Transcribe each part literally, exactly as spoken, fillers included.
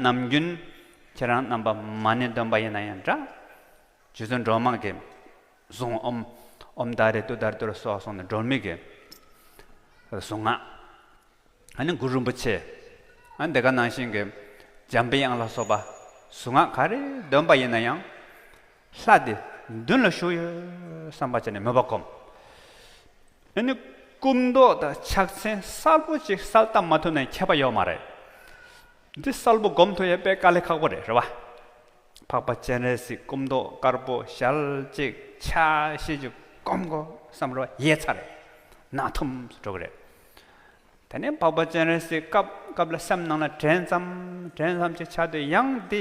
ནམ་རྒྱུན་ཁྱེད་རང་རྣམ་པ་མ་ཎི་འདོན་པ་ཡིན་ན་ཡང་འདྲ། རྗེ་བཙུན་སྒྲོལ་མ་གི་གཟུངས་ཨོཾ་ཨོཾ་ཏཱ་རེ་ཏུཏྟཱ་རེ་ཏུ་རེ་སྭཱ་ཧཱ་གསུངས་ནས་སྒྲོལ་མའི་གི་གཟུངས་སྔགས། ཨ་ནི་གུ་རུ་རིན་པོ་ཆེ། ཨ་ནི་དེ་ག་ནང་བཞིན་གྱི་འཇམ་པའི་དབྱངས་ལ་སོགས་པ་གཟུངས་སྔགས་ག་རེ་འདོན་པ་ཡིན་ན་ཡང་། ལྷ་དེ་མདུན་ལ་བཞུགས་ཡོད་བསམ་པ་བྱས་ནས་མོས་པ་སྒོམ། ཨ་ནི་སྐུ་མདོག་དང་ཕྱག་མཚན་གསལ་པོ་ཅིག་གསལ་བཏབ་མ་ཐུབ་ན་ཁྱད་པར་ཡོད་མ་རེད། འདི་གསལ་པོ་སྒོམ་ཐུབ་ཡ་དཔེ་དཀའ་ལས་ཁག་པོ་རེད། རེད་བ། འཕགས་པ་སྤྱན་རས་གཟིགས་སྐུ་མདོག་དཀར་པོ་ཞལ་གཅིག་ཕྱག་བཞི་ཅིག་སྒོམ་དགོས་བསམ་རེད་བ། ཡལ་ཚར་རེད། ནག་ཐུམ་འགྲོ་གི་རེད། དེ་ནས་འཕགས་པ་སྤྱན་རས་གཟིགས་སྐབས་སྐབས་ལ་སེམས་ནང་ལ་དྲན་ཙམ་དྲན་ཙམ་ཅིག་ཆགས་དུས་ཡང་འདི་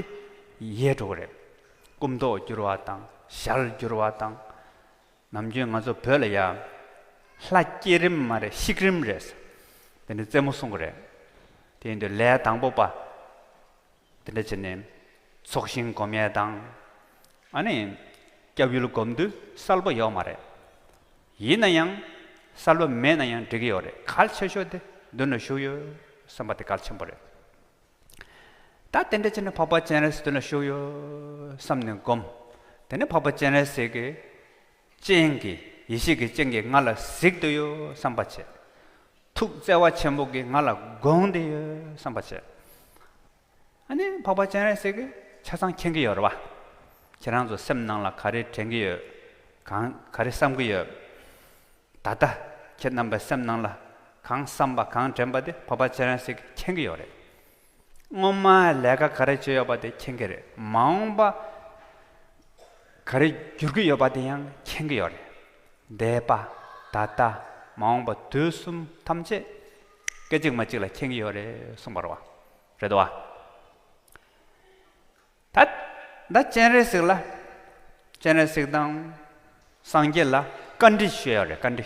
ཡལ་འགྲོ་གི་རེད། སྐུ་མདོག་འགྱུར་བ་དང་ཞལ་འགྱུར་བ་དང་། ནམ་རྒྱུན་ང་ཚོ་བོད་ལ་ཡ། ལྷ་སྐྱེ་རིམ་མ་རེད། ཤི་རིམ་རེད། དེ་འདྲ་རྩེད་མོ་གསུང་གི་རེད། དེ་ཡིན་དུས་ལས་དང་པོ་པ། དེ་འདྲ་བྱས་ནས་ཚོགས་ཞིང་སྒོམ་ཡས་དང་། ཨ་ནི་སྐྱབས་ཡུལ་སྒོམ་དུས་གསལ་པོ་ཡོད་མ་རེད། ཡིན་ན་ཡང་གསལ་པོ་མེད་ན་ཡང་འགྲིག་གི་ཡོད་རེད། གལ་ཆེ་ཤོས་དེ་མདུན་ལ་བཞུགས་ཡོད་བསམ་པ་དེ་གལ་ཆེན་པོ་རེད། ད་དེ་འདྲ་བྱས་ནས་འཕགས་པ་སྤྱན་རས་གཟིགས་མདུན་ལ་བཞུགས་ཡོད་བསམ་ནས་སྒོམ། དེ་ནས་འཕགས་པ་སྤྱན་རས་གཟིགས་ཀྱི་སྤྱན་གྱིས་ཡེ་ཤེས་ཀྱི་སྤྱན་གྱིས་ང་ལ་གཟིགས་བསྡད་ཡོད་བསམ་པ་བྱས། ཐུགས་བརྩེ་བ་ཆེན་པོ་གིས་ང་ལ་དགོངས་བསྡད་ཡོད་བསམ་པ་བྱས། ཨ་ནི་འཕགས་པ་སྤྱན་རས་གཟིགས་ཀྱིས་ཆ་ཚང་མཁྱེན་གྱི་ཡོད་རེད་བ། ཁྱེད་རང་ཚོ་སེམས་ནང་ལ་ག་རེ་དྲན་གྱི་ཡོད། གང་ག་རེ་བསམ་གྱི་ཡོད། ད་ལྟ་ཁྱེད་རྣམ་པའི་སེམས་ནང་ལ་གང་བསམ་པ་གང་དྲན་པ་དེ་འཕགས་པ་སྤྱན་རས་གཟིགས་ཀྱིས་མཁྱེན་གྱི་ཡོད་རེད། སྔོན་མ་ལས་ཀ་ག་རེ་བྱས་ཡོད་པ་དེ་མཁྱེན་གྱི་རེད། མ་འོངས་པ་ག་རེ་འགྱུར་གྱི་ཡོད་པ་དེ་ཡང་མཁྱེན་གྱི་ཡོད་རེད། འདས་པ། ད་ལྟ། མ་འོངས་པ། དུས་གསུམ་ཐམས་ཅད་སྐད་ཅིག་མ་གཅིག་ལ་མཁྱེན་གྱི་ཡོད་རེད་གསུངས་པ་རེད་བ། རེད་དོ་བ། ད་ད་སྤྱན་རས་གཟིགས་ལ། སྤྱན་རས་གཟིགས་དང་སངས་རྒྱས་ལ་བཀའ་འདྲི་ཞུས་ཡོད་རེད། བཀའ་འདྲི།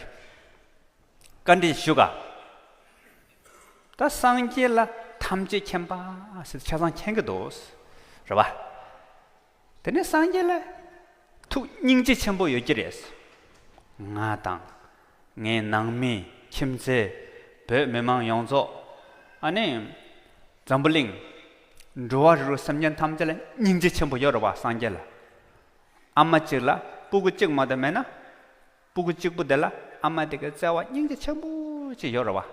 བཀའ་འདྲི་ཞུ་ག། ད་སངས་རྒྱས་ལ་ཐམས་ཅད་མཁྱེན་པ་ཟེར་ཆ་ཚང་མཁྱེན་གྱི་འདུག། རེད་བ། དེ་ནས་སངས་རྒྱས་ལ་ཐུགས་སྙིང་རྗེ་ཆེན་པོ་ཡོད་ཀྱི་རེད། ང་དང་། ངའི་ནང་མི། ཁྱིམ་མཚེས། བོད་མི་མང་ཡོངས་རྫོགས། ཨ་ནི། འཛམ་བུ་གླིང་། འགྲོ་བ་རིགས་དྲུག་སེམས་ཅན་ཐམས་ཅད་ལ་སྙིང་རྗེ་ཆེན་པོ་ཡོད་རེད་བ། སངས་རྒྱས་ལ། ཨ་མ་གཅིག་ལ་སྤུ་གུ་གཅིག་མ་གཏོགས་མེད་ན། སྤུ་གུ་གཅིག་པུ་དེ་ལ་ཨ་མ་དེ་གའི་བརྩེ་བ་སྙིང་རྗེ་ཆེན་པོ་ཅིག་ཡོད་རེད་བ།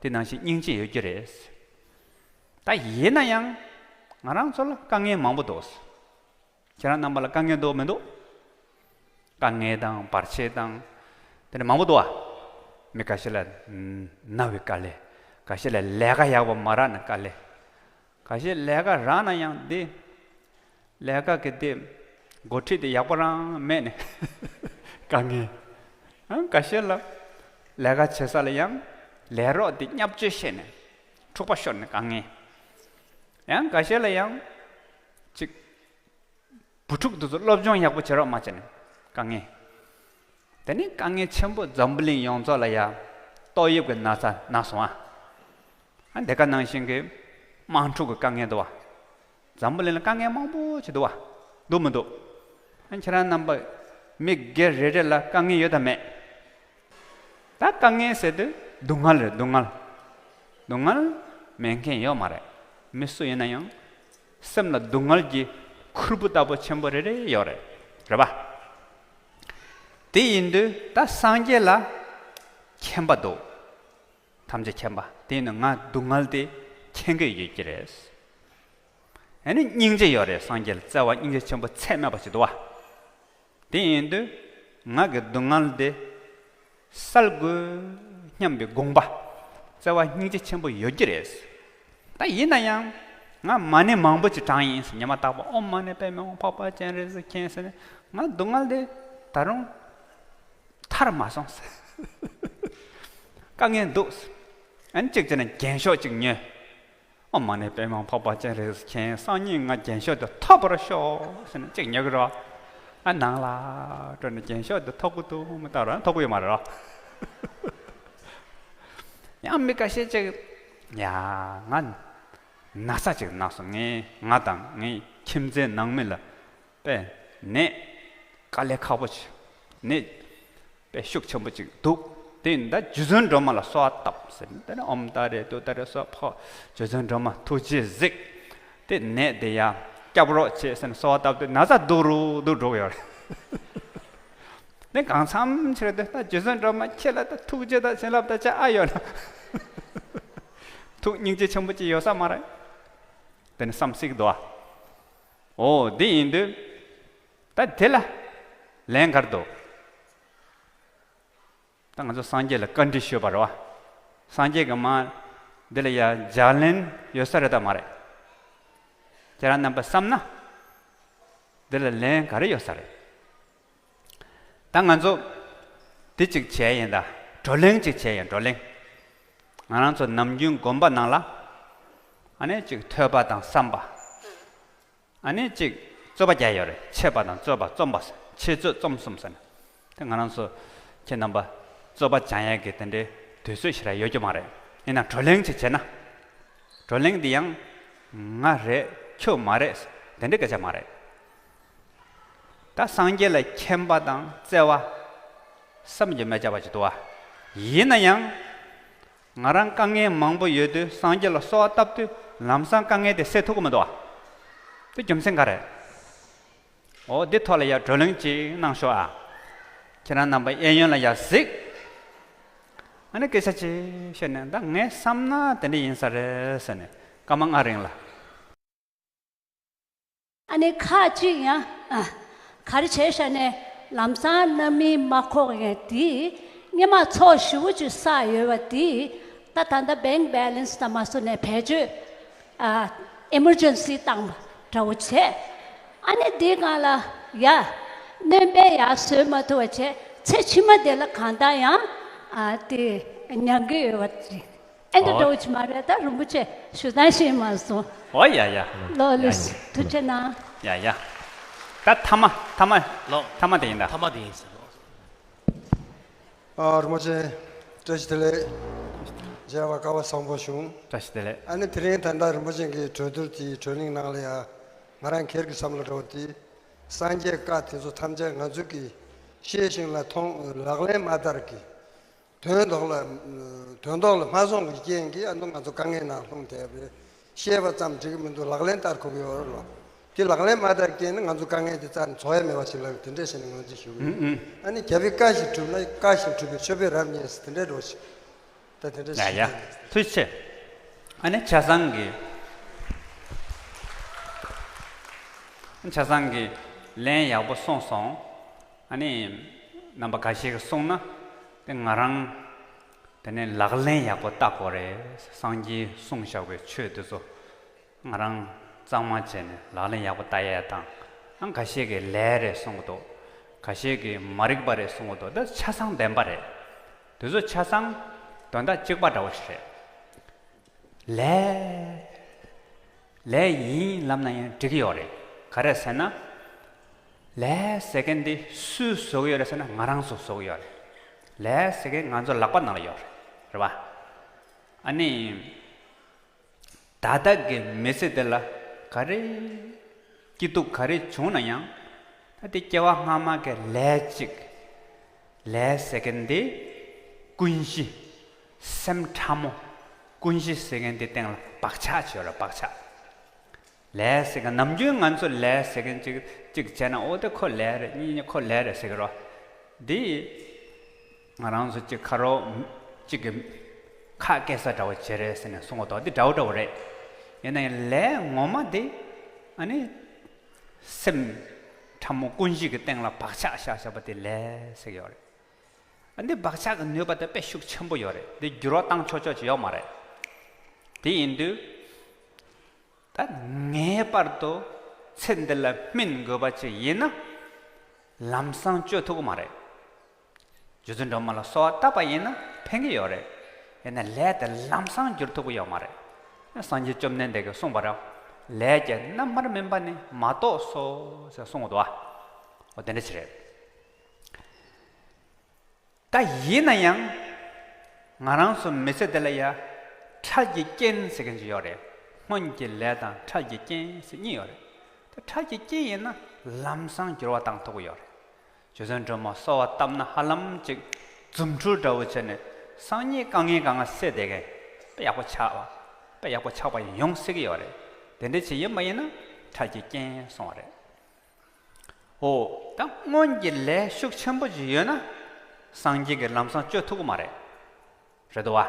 དེ་ནང་བཞིན་སྙིང་རྗེ་ཡོད་ཀྱི་རེད། ད་ཡིན་ན་ཡང་ང་རང་ཚོ་ལ་དཀའ་ངལ་མང་པོ་འདུག། ཁྱེད་རང་རྣམ་པ་ལ་དཀའ་ངལ་འདུག་མི་འདུག། དཀའ་ངལ་དང་བར་ཆད་དང་། དེ་འདྲ་མང་པོ་འདུག་བ། མི་འགའ་ཤས་ལ་ན་བའི་དཀའ་ལས། འགའ་ཤས་ལ་ལས་ཀ་ཡག་པོ་མ་རག་ན་དཀའ་ལས། འགའ་ཤས་ལས་ཀ་རག་ན་ཡང་འདི། ལས་ཀ་གི་འདི། འགོ་ཁྲིད་དེ་ཡག་པོ་རང་མེད་ནས། དཀའ་ངལ། ཨང་འགའ་ཤས་ལ། ལས་ཀ་བྱེད་ས་ལ་ཡང་། ལས་རོགས་འདི་བརྙས་བཅོས་བྱས་ནས། འཁྲུག་པ་ཤོར་ནས་དཀའ་ངལ། ཡང་འགའ་ཤས་ལ་ཡང་། ཅིག་བུ་ཕྲུག་དེ་ཚོ་སློབ་སྦྱོང་ཡག་པོ་བྱེད་རོགས་མ་བྱས་ནས་དཀའ་ངལ། དེ་ནས་དཀའ་ངལ་ཆེན་པོ་འཛམ་བུ་གླིང་ཡོངས་རྫོགས་ལ་ཡ། ཏོག་དབྱིབས་ཀྱི་ན་ཚ་ན་སོང་ཨ། ཨ་འདི་ག་ནང་བཞིན་གྱི་དམག་འཁྲུག་གི་དཀའ་ངལ་འདུག་བ། འཛམ་བུ་གླིང་ལ་དཀའ་ངལ་མང་པོ་ཅིག་འདུག་བ། འདུག་མི་འདུག། ཨ་ཁྱེད་རང་རྣམ་པ་མི་སྒེར་རེ་རེ་ལ་དཀའ་ངལ་ཡོད་དམ་མེད། ད་དཀའ་ངལ་ཟེར་དུས་སྡུག་བསྔལ་རེད། སྡུག་བསྔལ། སྡུག་བསྔལ་མེད་མཁན་ཡོད་མ་རེད། མི་སུ་ཡིན་ན་ཡང་སེམས་ལ་སྡུག་བསྔལ་གྱི་ཁུར་པོ་ལྟ་བུ་ཆེན་པོ་རེ་རེ་ཡོད་རེད། རེད་པ། དེ་ཡིན་དུས་ད་སངས་རྒྱས་ལ་མཁྱེན་པ་འདུག། ཐམས་ཅད་མཁྱེན་པ། དེ་ཡིན་དུས་ང་སྡུག་བསྔལ་དེ་མཁྱེན་གྱི་ཡོད་ཀྱི་རེད། ཨ་ནི་སྙིང་རྗེ་ཡོད་རེད། སངས་རྒྱས་ལ་བརྩེ་བ་སྙིང་རྗེ་ཆེན་པོ་ཚད་མེད་པ་ཞིག་འདུག་བ། དེ་ཡིན་དུས་ང་གི་སྡུག་བསྔལ་དེ་བསལ་དགོས་སྙམ་པའི་དགོངས་པ། བརྩེ་བ་སྙིང་རྗེ་ཆེན་པོ་ཡོད་ཀྱི་རེད། ད་ཡིན་ན་ཡང་ང་མ་ཎི་མང་པོ་ཅིག་བགྲངས་ཡིན་ཟེར། ཉི་མ་རྟག་པར་ཨོཾ་མ་ཎི་པདྨེ་ཧཱུྃ། འཕགས་པ་སྤྱན་རས་གཟིགས་མཁྱེན་ཟེར་ནས་ང་སྡུག་བསྔལ་དེ་ད་རུང་ཐར་མ་སོང་ཟེར། དཀའ་ངལ་འདུག་ཟེར། ཨ་ནི་གཅིག་བྱས་ན་རྒྱན་ཤོག་ཅིག་ཉོས། ཨོཾ་མ་ཎི་པདྨེ་ཧཱུྃ། འཕགས་པ་སྤྱན་རས་གཟིགས་མཁྱེན། སང་ཉིན་ང་རྒྱན་ཤོག་དེ་ཐོབ་པར་ཤོག་ཟེར་ནས་གཅིག་ཉོ་གི་རེད། ཨ་ནང་ལ་འགྲོ་ནས་རྒྱན་ཤོག་དེ་ཐོབ་ཀྱི་འདུག་མི་ལྟ་ར་ཐོབ་ཀྱི་ཡོད་མ་རེད། ཡང་མི་ཁ་ཤས་ཅིག་ཡ་ང་ན་ཚ་ཅིག་ན་སོང་། ངས་ང་དང་ངའི་ཁྱིམ་མཚེས་ནང་མི་ལ་དཔེ་ནད་དཀའ་ལས་ཁག་པོ་ཅིག་ནད་དཔེ་ཤུགས་ཆེན་པོ་ཅིག་འདུག། དེ་ཡིན་ད་རྗེ་བཙུན་སྒྲོལ་མ་ལ་གསོལ་བ་བཏབ་ཟེར། དེ་ནས་ཨོཾ་ཏཱ་རེ་ཏུཏྟཱ་རེ་སྭཱ་ཧཱ། རྗེ་བཙུན་སྒྲོལ་མ་ཐུགས་རྗེས་གཟིགས། དེ་ནད་དེ་ཡང་སྐྱབས་རོགས་བྱེད་ཟེར་ནས་གསོལ་བ་བཏབ་དུས་ན་ཚ་སྡུག་རུ་སྡུག་འགྲོ་གི་ཡོད་རེད། ནི་གང་འཚམ་ཕྱིར་དུ་ད་རྗེ་བཙུན་སྒྲོལ་མ་ཁྱེད་ལ་ད་ཐུགས་རྗེ་དང་བྱིན་རླབས་དང་ཅི་ཨ་ཡོད་ན། ཐུགས་སྙིང་རྗེ་ཆེན་པོ་ཅིག་ཡོད་ས་མ་རེད། དེ་ནི་བསམ་སྲིད་འདུག་ཨ། འོ་དེ་ཡིན་དུས། ད་དེ་ལ་ལན་ག་རེ་འདུག་ད་ང་ཚོ་སངས་རྒྱས་ལ་བཀའ་འདྲི་ཞུས་པ་རེད་བ། སངས་རྒྱས་ཀྱིས་མ་འདི་ལ་ཡ་ལྗགས་ལན་ཡོད་ས་རེད་དམ་མ་རེད། ཁྱེད་རང་རྣམ་པ་བསམ་ན། འདི་ལ་ལན་ག་རེ་ཡོད་ས་རེད། ད་ང་ཚོ་འདི་གཅིག་བྱས་ཡིན་ད། བགྲོ་གླེང་གཅིག་བྱས་ཡིན། བགྲོ་གླེང་། ང་རང་ཚོ་ནམ་རྒྱུན་དགོན་པ་ནང་ལ་ཨ་ནི་གཅིག་ཐོས་པ་དང་བསམ་པ། ཨ་ནི་གཅིག་རྩོད་པ་རྒྱག་ཡོད་རེད། འཆད་པ་དང་རྩོད་པ་རྩོམ་པ་ཟེར། འཆད་རྩོད་རྩོམ་གསུམ་ཟེར་ནས། དེ་ང་རང་ཚོ་ཁྱེད་རྣམ་པ་རྩོད་པ་སྦྱང་ཡས་ཀྱི་དེ་འདྲའི་དུས་ཚོད་ཞེ་དྲག་ཡོད་རྒྱུ་མ་རེད། ཡིན་ན་བགྲོ་གླེང་ཅིག་བྱས་ན། བགྲོ་གླེང་འདི་ཡང་ང་རེད་ཁྱོད་མ་རེད་དེ་འདྲའི་སྐད་ཆ་མ་རེད། ད་སངས་རྒྱས་ལ་མཁྱེན་པ་དང་བརྩེ་བ་བསམ་གྱིས་མི་ཁྱབ་པ་ཅིག་འདུག་བ། ཡིན་ན་ཡང་། ང་རང་དཀའ་ངལ་མང་པོ་ཡོད་དུས་སངས་རྒྱས་ལ་གསོལ་བ་བཏབ་དུས་ལམ་སང་དཀའ་ངལ་དེ་སེལ་ཐུབ་ཀྱི་མི་འདུག་བ། དེ་རྒྱུ་མཚན་ག་རེད། འོ་འདི་ཐོག་ལ་ཡ་བགྲོ་གླེང་ཅིག་གནང་ཤོག་ཨ། ཁྱེད་རང་རྣམ་པ་གཡས་གཡོན་ལ་ཡ་གཟིགས། ཨ་ནི་སྐད་ཆ་ཅིག་བཤད་ནས་ད་ངས་བསམ་ན་དེ་འདྲ་ཡིན་ས་རེད་ཟེར་ནས་སྐར་མ་ལྔ་རིང་ལ། ཨ་ནི་ཁག་ཅིག་ཡང་ཨ། ག་རེ་བྱས་ཤག་ནས་ལམ་སང་རྣམ་སྨིན་མ་ཁོག་ཡང་དེ་སྔོན་མ་ཚོགས་ཞེ་པོ་ཅིག་བསགས་ཡོད་པ་དེ་ད་ད་ལྟ་bank balance་དང་མ་སོ་ནས་བེད་སྤྱོད་ཨ། emergency་བཏང་བ་འདྲ་བོ་བྱས། ཨ་ནི་དེའི་སྒང་ལ་ཡ། སྣོན་པ་ཡར་བཟོས་མ་ཐུབ་པ་བྱས། ཚེ་ཕྱི་མ་དེ་ལ་གང་ལྟར་ཡང་ཨ། དེ་མྱང་གི་ཡོད་པ་རེད། ཨེ་འདྲ་འདྲ་བོ་ཅིག་མ་རེད། ད་རིན་པོ་ཆེ་ཞུ་སྟངས་ཤེས་མ་སོང་། ཨོ་ཡ་ཡ། ལོ་ལོ་ཡ་ཡ། ཐུགས་རྗེ་གནང་། ཡ་ཡ། ད་ཐ་མ་ཐ་མ། ལོ། ཐ་མ་དེ་ཡིན་ད། ཐ་མ་དེ་ཡིན་ཟེར་ལོ། ཨ། རིན་པོ་ཆེ་བཀྲ་ཤིས་བདེ་ལེགས། མཇལ་བ་སྐལ་བ་བཟང་པོ་བྱུང་། བཀྲ་ཤིས་བདེ་ལེགས། ཨ་ནི་དེ་རིང་ད་ལྟ་རིན་པོ་ཆེ་གི་གྲོས་བསྡུར་དེ་བགྲོ་གླེང་ནང་ལ་ཡ། ང་རང་སྒེར་གྱི་བསམ་བློ་འདྲ་བོ་དེ། སངས་རྒྱས་བཀའ་དེ་ཚོ་ཐམས་ཅད་ང་ཚོ་གིས་ཤེས་ཤིང་ལ་མཐོང་ལག་ལེན་མ་བསྟར་གི། དོན་ཐོག་ལ། དོན་ཐོག་ལ་མ་སོང་བའི་རྐྱེན་གྱིས་ཨ་ནི་ང་ཚོ་དཀའ་ངལ་ནང་ལྷུང་བསྡད་པས། ཤེས་པ་ཙམ་འགྲིག་གི་མི་འདུག་ལག་ལེན་བསྟར་དགོས་ཀྱི་ཡོད་རེད་ལོ། དེ་ལག་ལེན་མ་བསྟར་རྐྱེན་ནི་ང་ཚོ་དཀའ་ངལ་དེ་རྩ་ནས་རྫོགས་ཡ་མེད་པ་ཞིག་ལ་དེ་འདྲས་བྱས་ནས་ང་ཚོས་ཞུ་གི་ཡོད། ཨུ་ཨུ། ཨ་ནི་རྒྱལ་པོའི་བཀའ་བཞིན་སྒྲུབ་ན་བཀའ་བཞིན་སྒྲུབ་པའི་མཆོད་པས་རབ་མཉེས་ཟེར་དེ་འདྲས་འགྲོ་ཞིག་ད་དེ་འདྲས་ཡ་ཞིག་ཡ། ཐུགས་རྗེ་ཆེ། ཨ་ནི་ཆ་ཚང་གི། ཆ་ཚང་གི་ལན་ཡག་པོ་གསུངས་སོང་། ཨ་ནི་རྣམ་པ་འགའ་ཤས་ཀྱིས་གསུངས་ན་དེ་ང་རང་དེ་ནས་ལག་ལེན་ཡག་པོ་བསྟར་དགོས་རེད། སངས་རྒྱས་གསུངས་བཞག་པའི་ཆོས་དེ་ཚོ་ང་རང་གཙང་མ་བྱས་ནས་ལག་ལེན་ཡག་པོ་བསྟར་ཡ་དང་། ཨ། འགའ་ཤས་ཀྱིས་ལས་རེད་གསུང་གི་འདུག་འགའ་ཤས་ཀྱིས་མ་རིག་པ་རེད་གསུང་གི་འདུག་འདི་ཆ་ཚང་བདེན་པ་རེད། དེ་ཚོ་ཆ་ཚང་དོན་དག་གཅིག་པ་འདྲ་བོ་ཞིག་རེད། ལས། ལས་ཡིན་ལབ་ན་ཡང་འགྲིག་གི་ཡོད་རེད། ག་རེ་ཟེར་ན། ལས་ཟེར་མཁན་འདི་སུས་བཟོ་གི་ཡོད་རེད་ཟེར་ན་ང་རང་ཚོས་བཟོ་གི་ཡོད་རེད། ལས་ཟེར་མཁན་ང་ཚོ་ལག་པ་ནང་ལ་ཡོད་རེད། རེད་པ། ཨ་ནི། ད་ལྟ་གི་མི་ཚེ་འདི་ལ་ག་རེ་སྐྱིད་སྡུག་ག་རེ་བྱུང་ན་ཡང་། ད་དེ་སྐྱེ་བ་སྔ་མ་གི་ལས་གཅིག་ལས་ཟེར་མཁན་འདི་ཀུན་གཞི། སེམས་ཕྲ་མོ། ཀུན་གཞི་ཟེར་མཁན་འདི་སྟེང་ལ་བག་ཆགས་བྱས་ཡོད་རེད། བག་ཆགས། ལས་ཟེར་མཁན་ནམ་རྒྱུན་ང་ཚོ་ལས་ཟེར་མཁན་གཅིག་གཅིག་བྱས་ན་ཨོ་དེ་ཁོ་ལས་རེད། གཉིས་གཉིས་ཁོ་ལས་རེད་ཟེར་གི་རོ། འདི་ང་རང་ཚོ་གཅིག་ཁ་རོག་གཅིག་གི་ཁ་སྐད་ས་འདྲ་བོ་བྱེད་རེད་ཟེར་ནས་གསུང་གི་འདུག་འདི་འདྲ་བོ་འདྲ་བོ་རེད། ཡིན་ན་ཡང་ལས་ངོ་མ་འདི་ཨ་ནི་སེམས་ཕྲ་མོ་ཀུན་གཞི་གི་སྟེང་ལ་བག་ཆགས་བཞག་བཞག་པ་དེ་ལས་ཟེར་གི་ཡོད་རེད། ཨ་འདི་བག་ཆགས་ཀྱི་ནུས་པ་དེ་དཔེ་ཤུགས་ཆེན་པོ་ཡོད་རེད། འདི་འགྱུར་བ་བཏང་ཆོག་ཆོག་ཅིག་ཡོད་མ་རེད། དེ་ཡིན་དུས། ད་ངེས་པར་དུ་ཚེ་འདི་ལ་སྨིན་དགོས་པ་ཅིག་ཡིན་ན། ལམ་སང་བཅོས་ཐུབ་ཀྱི་མ་རེད། རྗེ་བཙུན་སྒྲོལ་མ་ལ་གསོལ་བ་བཏབ་པ་ཡིན་ན་ཕན་གྱི་ཡོད་རེད། ཡིན་ན་ལས་དེ་ལམ་སང་བསྒྱུར་ཐུབ་ཀྱི་ཡོད་མ་རེད། སངས་རྒྱས་བཅོམ་ལྡན་འདས་ཀྱིས་གསུངས་པ་རེད། ལས་ཀྱི་རྣམ་པར་སྨིན་པ་ནི་མ་གཏོགས་སོ་ཟེར་གསུངས་འདུག་ཨ། འོ་དེ་འདྲ་ཅིག་རེད། ད་ཡིན་ན་ཡང་། ང་རང་ཚོ་མི་ཚེ་འདི་ལ་ཡ། འཕྲལ་གྱི་རྐྱེན་ཟེར་མཁན་ཅིག་ཡོད་རེད། སྔོན་གྱི་ལས་དང་འཕྲལ་གྱི་རྐྱེན་ཟེར་གཉིས་ཡོད་རེད། ད་འཕྲལ་གྱི་རྐྱེན་ཡིན་ན་ལམ་སང་འགྱུར་བ་བཏང་ཐུབ་ཀྱི་ཡོད་རེད། རྗེ་བཙུན་སྒྲོལ་མ་གསོལ་བ་བཏབ་ན་ཧ་ལམ་ཅིག་རྫུ་འཕྲུལ་འདྲ་བོ་བྱས་ནས་སང་ཉིན་དཀའ་ངལ་དཀའ་ངལ་སེལ་བསྡད་མཁན་དཔེ་ཡག་པོ་ཆགས་པ། དཔེ་ཡག་པོ་ཆགས་པ་ཡོང་སྲིད་ཀྱི་ཡོད་རེད། དེ་འདྲ་ཅིག་ཡིན་པ་ཡིན་ན་ཁྲག་གི་རྐྱེན་སོང་བ་རེད། འོ། ད་སྔོན་གྱི་ལས་ཤུགས་ཆེན་པོ་ཅིག་ཡོད་ན། སངས་རྒྱས་ཀྱིས་ལམ་སང་བཅོས་ཐུབ་ཀྱི་མ་རེད། རེད་དོ་བ།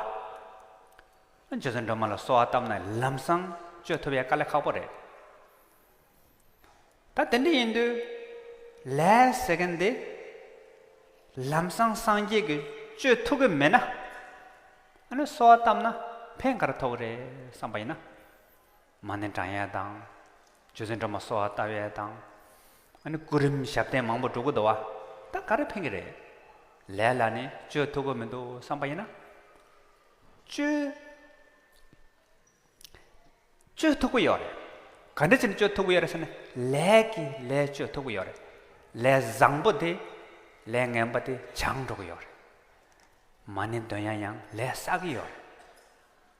རྗེ་བཙུན་སྒྲོལ་མ་ལ་གསོལ་བ་བཏབ་ན་ལམ་སང་བཅོས་ཐུབ་ཡ་དཀའ་ལས་ཁག་པོ་རེད། ད་དེ་འདྲ་ཡིན་དུས། ལས་ཟེར་མཁན་དེ། ལམ་སང་སངས་རྒྱས་ཀྱིས་བཅོས་ཐུབ་ཀྱི་མེད་ན། ཨ་ནི་གསོལ་བ་བཏབ་ན་ཕན་ག་རེ་ཐོགས་ཀྱི་རེད་བསམ་པ་ཡིན་ན། མ་ཎི་བགྲང་ཡས་དང་། རྗེ་བཙུན་སྒྲོལ་མ་གསོལ་བ་བཏབ་ཡས་དང་། ཨ་ནི་སྐུ་རིམ་ཞབས་བརྟན་མང་པོ་འགྲོ་གི་འདུག་བ། ད་ག་རེ་ཕན་གྱི་རེད། ལས་ལ་ནི་བཅོས་ཐུབ་ཀྱི་མི་འདུག་བསམ་པ་ཡིན་ན། བཅོས། བཅོས་ཐུབ་ཀྱི་ཡོད་རེད། ག་འདྲ་བྱས་ནས་བཅོས་ཐུབ་ཀྱི་ཡོད་རེད་ཟེར་ན། ལས་ཀྱིས་ལས་བཅོས་ཐུབ་ཀྱི་ཡོད་རེད། ལས་བཟང་པོ་དེ། ལས་ངན་པ་དེ་བྱང་འགྲོ་གི་ཡོད་རེད། མ་ཎི་འདོན་ཡ་ཡང་ལས་བསགས་ཀྱི་ཡོད་རེད།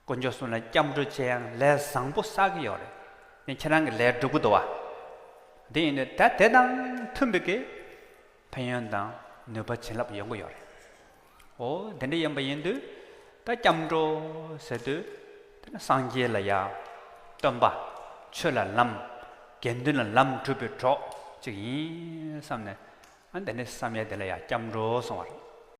དཀོན་མཆོག་གསུམ་ལ་སྐྱབས་འགྲོ་བྱེད་ཡང་ལས་བཟང་པོ་བསགས་ཀྱི་ཡོད་རེད། དེ་ཁྱེད་རང་གི་ལས་འགྲུབ་ཀྱི་འདུག་བ། དེ་ཡིན་དུས་ད་དེ་དང་མཐུན་པའི་གི་ཕན་ཡོན་དང་ནུས་པ་བྱིན་རླབས་ཡོང་གི་ཡོད་རེད། འོ། དེ་འདྲ་ཡིན་པ་ཡིན་དུས། ད་སྐྱབས་འགྲོ་ཟེར་དུས། དེ་ནི་སངས་རྒྱས་ལ་ཡ་སྟོན་པ། ཆོས་ལ་ལམ། དགེ་འདུན་ལ་ལམ་སྒྲུབ་པའི་གྲོགས་ཅིག་ཡིན་བསམ་ནས། ཨ། དེ་འདྲ་བསམ་ཡས་དེ་ལ་ཡ་སྐྱབས་འགྲོ་གསུང་བ་རེད།